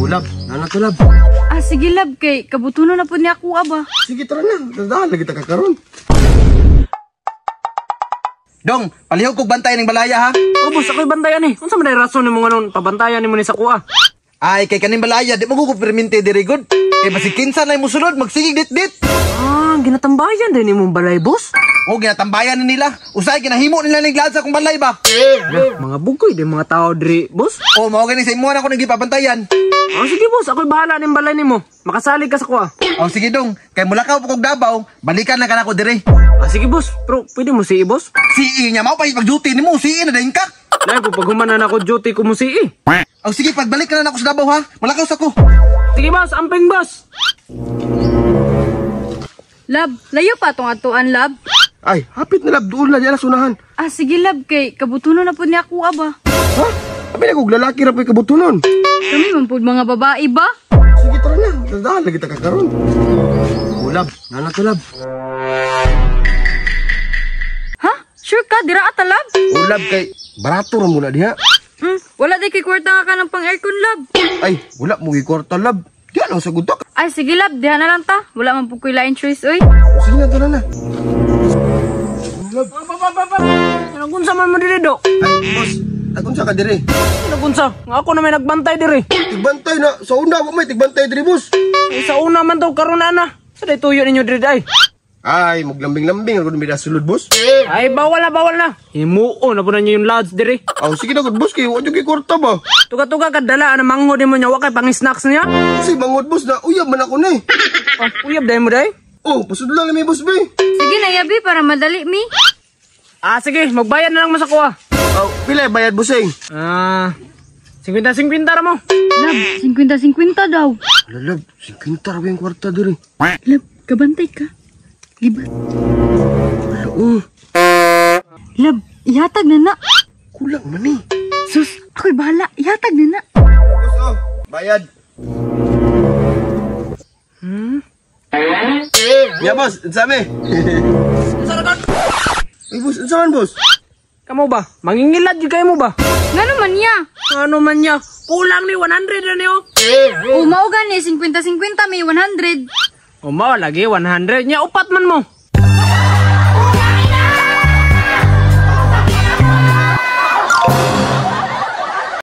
Ulab, nana to, lab. Ah, sige, love, kay kabutuno na po niya ako ba. Sige, tara na. Dadahan lagi ta kakaron. Dong, palihog kog bantay ning balaya ha. Oh, boss, ako'y bantayan eh. Unsa man ay rason nimo nganon pabantayan nimo ni sa kuha? Ay, kay kaning balaya di mo ko perminte diri gud. Kay basig kinsa na musulod magsigig dit-dit. Ah, ginatambayan din nimong balay, boss. O ginatambayan ni nila. Usay ginahimo nila ning sa akong balay ba. Lah, mga bugoy din mga tao diri, boss. O mao gani sa imo na ako nang gipabantayan. Oh, sige boss, ako'y bahala ning balay nimo. Makasalig ka sa kuha. O sige dong, kay mulakaw po kog Davao, balikan na kanako diri. Ah, sige boss, pero pwede mo si boss? Si niya mao pa pag duty nimo, si na dayon ka. Lahi po pag human na ako duty ko mo si O sige, pagbalik ka na nako sa Davao ha. Mulakaw sa ko. Sige boss, amping boss. Love, layo pa tong atuan, love. Ay, hapit na lab duol na diyan sa unahan. Ah, sige, love, kay kabutuno na po niya ako ba. Ha? Abi na kog lalaki ra po'y kabutunon. Kami man po mga babae ba? Sige, tara na. Dadahan lagi ta kakaron. Ulab, nana to, lab. Ha? Sure ka, dira ata, love? Ulab kay barato ra muna diha. Wala di kay kwarta nga ka ng pang aircon, love. Ay, wala mo gi kwarta, lab. Diha lang sa gutak. Ay, sige, love, diha na lang ta. Wala man po ko'y lain choice, oy. Sige na, tara na. Pa pa pa pa. Nagunsa man mo diri do? Ay, boss, agon sa ka diri. Nagunsa? Nga ako na may nagbantay diri. Tigbantay na sa una wa may tigbantay diri, boss. Eh, sa una man daw karon na na. Sa day tuyo ninyo diri day. Ay, maglambing-lambing ako mi sulod, boss. Ay, bawal na, bawal na. Himuo na po na niyo yung lads diri. Aw, sige na gud, boss, kay wa jud kay kwarta ba. Tuga-tuga ka dala ang manghod nimo nya wa kay pang snacks niya. Kasi mangod, boss, na uyab man ako na eh. Oh, uyab day mo day. Oh, pasudlan lang mi, boss, be. Sige na, yabi, para madali, mi. Ah, sige, magbayad na lang mo sa kuha. Aw, pila bayad, bossing? Ah, 50-50 ra mo. Love, 50-50 daw. Ala, lab, 50 ra ba yung kwarta diri? Love, kabantay ka. Libat. Ala, oh, Love, ihatag na na. kulang man eh. Sus, ako'y bahala. Ihatag na na. Boss, oh, bayad. Ya, boss, unsa mi? Ay, boss, unsa man, boss? Kamo ba? Mangingilad jud kayo mo ba? Nga naman niya. Ano man niya? Kulang ni 100 na niyo. O, mao gani, 50-50, may 100. O mao lagi 100 nya upat man mo.